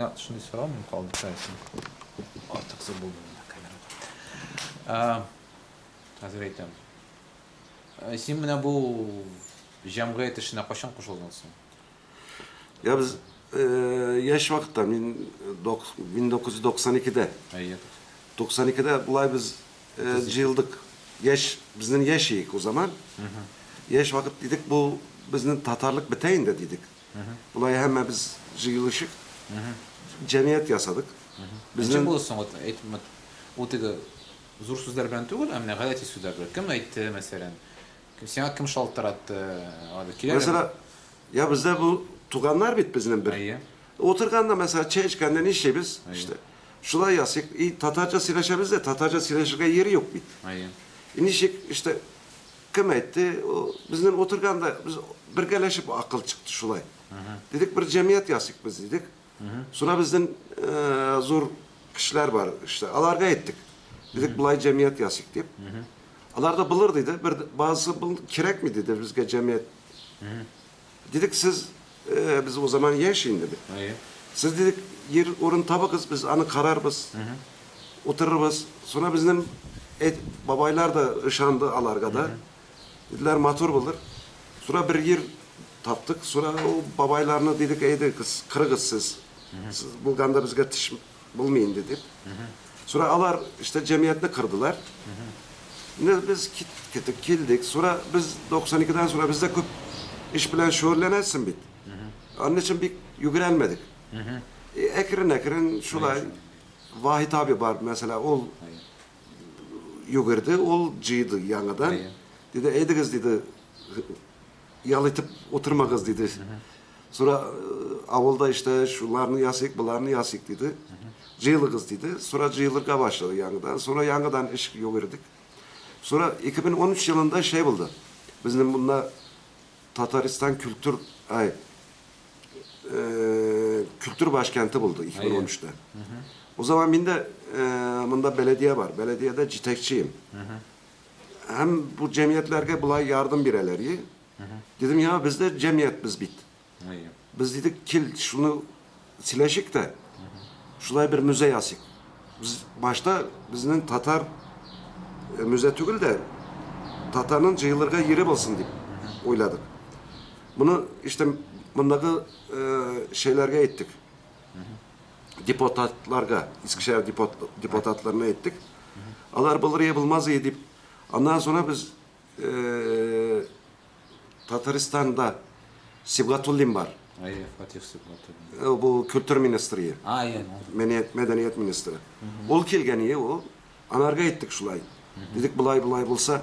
Шундый сорау мин калды күрәсең. Артык зур булды монда камера. Хәзер әйтәм. Син менә бу җәмгыять эшенә кайчан кушылдың соң? Я без яшь вакытта, мин 1992-дә. Әйе. 92-дә болай без җыелдык. Яшь, безнең яшь идек о заман. Яшь вакыт дидек, бу безнең татарлык бетә инде дидек. Болай һәммәбез җыелышып, җәмгыять ясадык. Безнең Ничек булды соң, вот әйт, ул теге зур сүзләр белән түгел, ә менә гадәти сүзләр белән. Кем әйтте, мәсәлән? Сиңа кем шалтыратты? Килә. Мәсәлән, я бездә бу туганнар бит безнең бер. Әйе. Утырганда, мәсәлән, чәй эчкәндә нишлибез? Işte. Шулай ясыйк. И татарча сөйләшәбез дә, татарча сөйләшергә җир юк бит. Әйе. И ничек, işte, Кем әйтте, безнең утырганда без бергәләшеп акыл чыкты шулай. Дидек, бер җәмгыять ясыйк без, дидек. Шуна безнең зур кешеләр бар, işte, аларга әйттек. Дидек, болай җәмгыять ясыйк дип. Алар да булыр диде, бер базысы бул кирәкми диде безгә җәмгыять. Дидек, сез без о заман яшь инде бит. Сез дидек, ер урын табыгыз, без аны карарбыз. Утырырбыз. Sonra безнең бабайлар да ышанды аларга да. Диделәр, матур булыр. Sonra бер ер таптык. Sonra ул бабайларны дидек, әйдә, кыз, кырыгыз сез. Сез булганда безгә теш булмый инде дип. Sonra алар işte җәмгыятьне кырдылар. Менә без киттек, килдек. Sonra без 92-дән sonra без дә күп эш белән шөгыльләнәсең бит. Аның өчен бик йөгерәлмәдек. Әкрен-әкрен шулай Вахит abi бар, мәсәлән, ул йөгерде, ул җыйды яңадан. Диде, әйдәгез, диде, ял итеп утырмагыз, диде. Sonra авылда işte шуларны ясыйк, боларны ясыйк, диде. Җыелыгыз, диде. Sonra җыелырга башлады яңадан. Sonra яңадан эш йөгердек. Sonra 2013 елында şey булды. Безнең монда Татарстан kültür ay kültür başkenti buldu 2013'te. O zaman ben de bunda belediye var. Belediyede citekçiyim. Hem bu cemiyetlerge bulay yardım bireleri. Dedim ya bizde cemiyet biz bit. Biz dedik kil şunu sileşik de şulay bir müze yasık. Biz başta bizning Tatar müze түгел de Tatarның җыелырга yeri булсын дип уйладык. Bunu işte мындагы şeylerге әйттек. Депутатларга, Искешәһәр депутатларына әйттек. Алар булыр я булмаз дип. Аннан sonra без Татарстанда Сибгатуллин бар. Әйе, Фатих Сибгатуллин. Бу культура министры. А, әйе. Мәдәният министры. Ул килгән ие ул. Анарга әйттек шулай. Дидек, болай болай булса,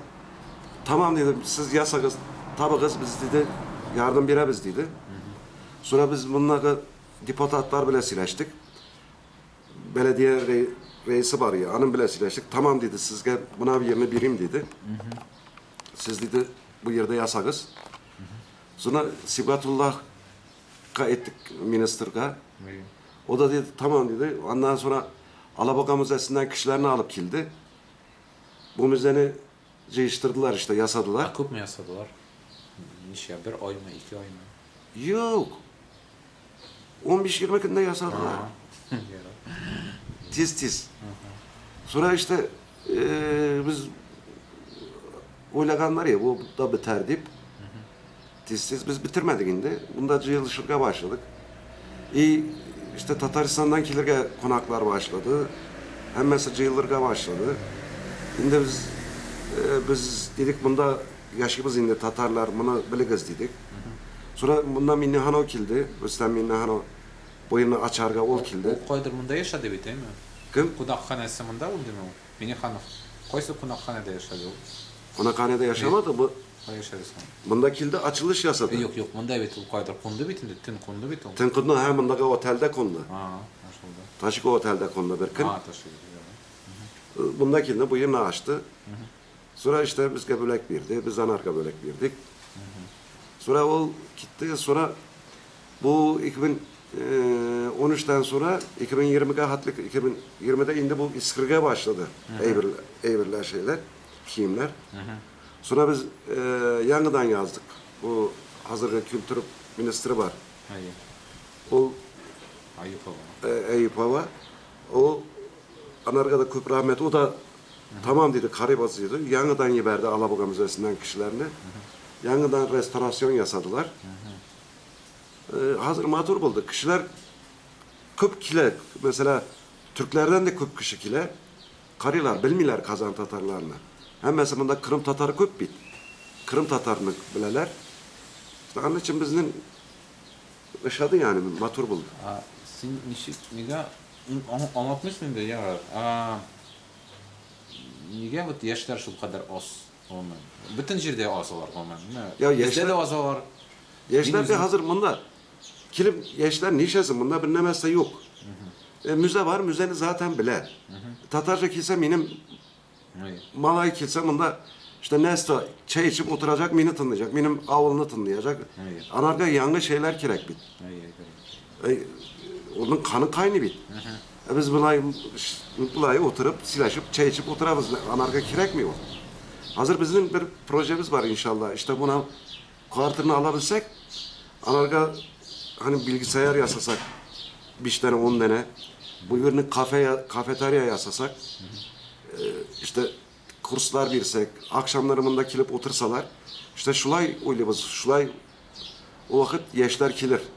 тамам диде, сез ясагыз, табыгыз, без диде, ярдәм бирәбез диде. Sonra без мондагы депутатлар белән сөйләштек. Беледиye reisi бар ya, аның белән сөйләштек. Тамам диде, сезгә мына бер yerni бирим диде. Сез диде, бу yerдә ясагыз. Sonra Сибгатуллахка әйттек министрга. O da dedi tamam dedi. Ondan sonra Alabaga Müzesi'nden kişilerini alıp kildi. Bu müzeni cıyıştırdılar işte, yasadılar. Ә күпме ясадылар? Ничә, бер аймы, ике аймы? Yok. 15-20 günde yasadılar. Tiz tiz. Sonra işte biz oylaganlar ya bu da biter deyip tiz tiz biz bitirmedik indi. Bunda cıyılışırga başladık. İyi işte Tataristan'dan kilirge konaklar başladı. Hemmesi cıyılırga başladı. Şimdi biz dedik bunda yaşımız indi Tatarlar bunu biliriz dedik. Sonra bundan Minnihanov kildi. Rüstem Minnihanov boyunu açarga ol kildi. Ул кайдыр монда яшәде бит, әйме? Кем? Кунакханәсе монда булдымы ул? Минниханов. Кайсы кунакханәдә яшәде ул? Konakhanede yaşamadı bu. Кая яшәде соң? Bunda kildi açılış yasadı. Юк, юк, монда бит ул кайдыр кунды бит инде, төн кунды бит ул. Төн кунды, һә, мондагы отельдә кунды. А, шулда. Taşık otelde kondu bir gün. А, Taşık. Bunda kildi bu yerini açtı. Sonra işte bizge bölek verdi, biz anarka bölek verdik. Sonra o gitti, sonra bu 2013'ten sonra 2020'ge hatlık, 2020'de indi bu iskirge başladı. Eyvirler şeyler, kiyimler. Sonra biz yanıdan yazdık. Bu hazırda kültür ministri var. Hayır. O Аюпова. Eyüpova. O anarga da köp rahmet. O da tamam dedi, karibaz dedi. Yanıdan yiberdi Alabuga Müzesi'nden kişilerini. Yanıdan restorasyon yasadılar. Hazır matur buldu. Kişiler köp kile, mesela Türklerden de köp kişi kile. Karılar bilmiyorlar Kazan Tatarlarını. Hem mesela bunda Kırım Tatarı köp bit. Kırım Tatarını bileler. İşte onun için bizden ışadı yani matur buldu. А син ничек, нигә аңлатмыйсың инде, ярар. А нигә вот яшьләр шул кадәр аз гомумән? Бөтен җирдә аз алар гомумән. Менә Я, бездә яшьләр- дә аз алар. Gençler de Bilmiyorum. hazır bunda. Kilim gençler nişesin bunda bir nemezse yok. Müze var, müzeni zaten bile. Tatarca kilse benim Әйе. Malay kilse bunda işte Nesta çay içip oturacak, beni tınlayacak, benim avlını tınlayacak. Evet. Anarga yanlı şeyler kerek bit. Әйе, әйе. Onun kanı kaynı bit. Biz bulay oturup, silaşıp, çay içip oturabız. Anarga kerek mi o? Hazır bizim bir projemiz var inşallah. İşte buna kuartını alabilsek, anarga hani bilgisayar yasasak, 5 tane 10 tane, bu birini kafeterya yasasak, işte kurslar versek, akşamlarında kelip otursalar, işte şulay oylayız, şulay o vakit yaşlar kelir.